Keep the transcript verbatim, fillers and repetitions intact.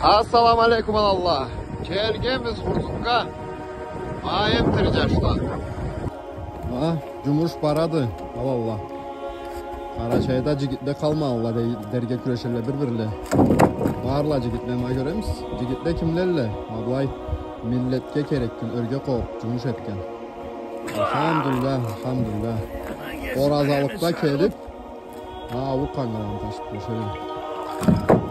Ассаламу алейкум, аланла. Келгенбиз Хурзукга. Ма эм тири джашла. Ма, джумуш барады, аланла. Къарачайда джигитле къалмагъанла дей-, дерге кюрешелле бир-бирле. Барла джигитле, ма, кёремиз. Джигитле кимлелле? Ма былай миллетге керекден ёрге къобуб джумуш этген. Алхамдулиллях, алхамдулиллях. Оразалыкъда келиб, ха, ол къангаланы ташыб кюрешелле.